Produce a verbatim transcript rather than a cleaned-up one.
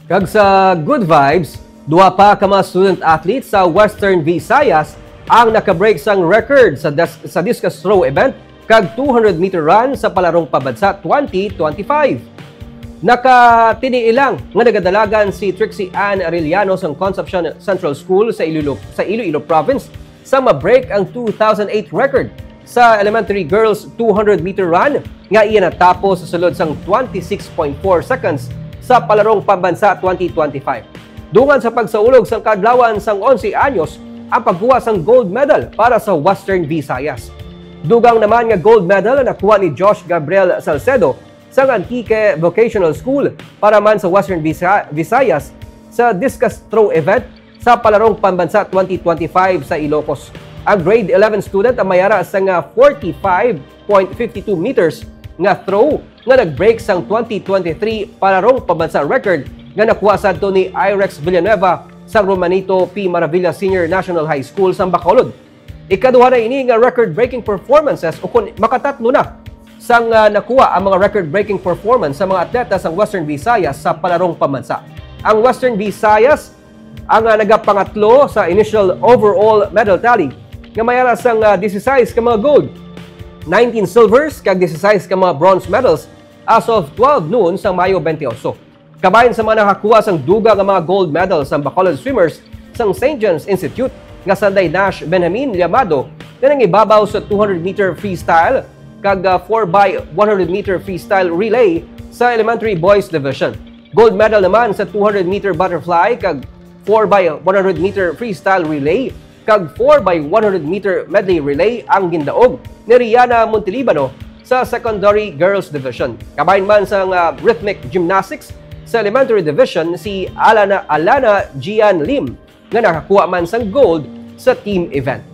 Kag sa good vibes, duha pa ka mga student athletes sa Western Visayas ang naka-break sang record sa das-, sa discus throw event kag two hundred meter run sa Palarong Pambansa twenty twenty-five. Nakatiniilang nga nagadalagan si Trixie Ann Arellano sang Concepcion Central School sa Iloilo, sa Iloilo Province sa ma-break ang two thousand eight record sa elementary girls two hundred meter run nga iya natapos sa sulod sang twenty-six point four seconds sa Palarong Pambansa twenty twenty-five. Dungan sa pagsaulog sang kaadlawan sang onse anyos ang pagkuha sang gold medal para sa Western Visayas. Dugang naman nga gold medal ang nakuha ni Josh Gabriel Salcedo sang Antique Vocational School para man sa Western Visa-, Visayas sa discus throw event sa Palarong Pambansa twenty twenty-five sa Ilocos. Ang grade eleven student ang may ara sang forty-five point fifty two meters nga throw nga nag-break sang twenty twenty-three Palarong Pambansa record nga nakuha sadto ni Irex Villanueva sang Romanito P. Maravilla Senior National High School sa Bacolod. Ikaduha na ini nga record-breaking performances, o kon makatatlo na, sang, ah, nakuha ang mga record-breaking performance sa mga atleta sang Western Visayas sa Palarong Pambansa. Ang Western Visayas ang, ah, nagapangatlo sa initial overall medal tally nga may ara sang, ah, disisais ka mga gold, nineteen silvers, kag disisais ka mga bronze medals as of twelve noon sa Mayo twenty-eight. Kabahin sa mga nakakuha sang dugang nga mga gold medal sang Bacolod swimmers sang Saint John's Institute nga sanday Nash Benjamin Llamado nga nangibabaw sa two hundred meter freestyle kag, ah, four by one hundred meter freestyle relay sa elementary boys division. Gold medal naman sa two hundred meter butterfly kag four by one hundred meter freestyle relay kag four by one hundred meter medley relay ang gindaog ni Rihanna Montelibano sa Secondary Girls Division. Kabahin man sang, ah, rhythmic gymnastics sa Elementary Division si Alana, Alana Gian Lim nga nakakuha man sang gold sa team event.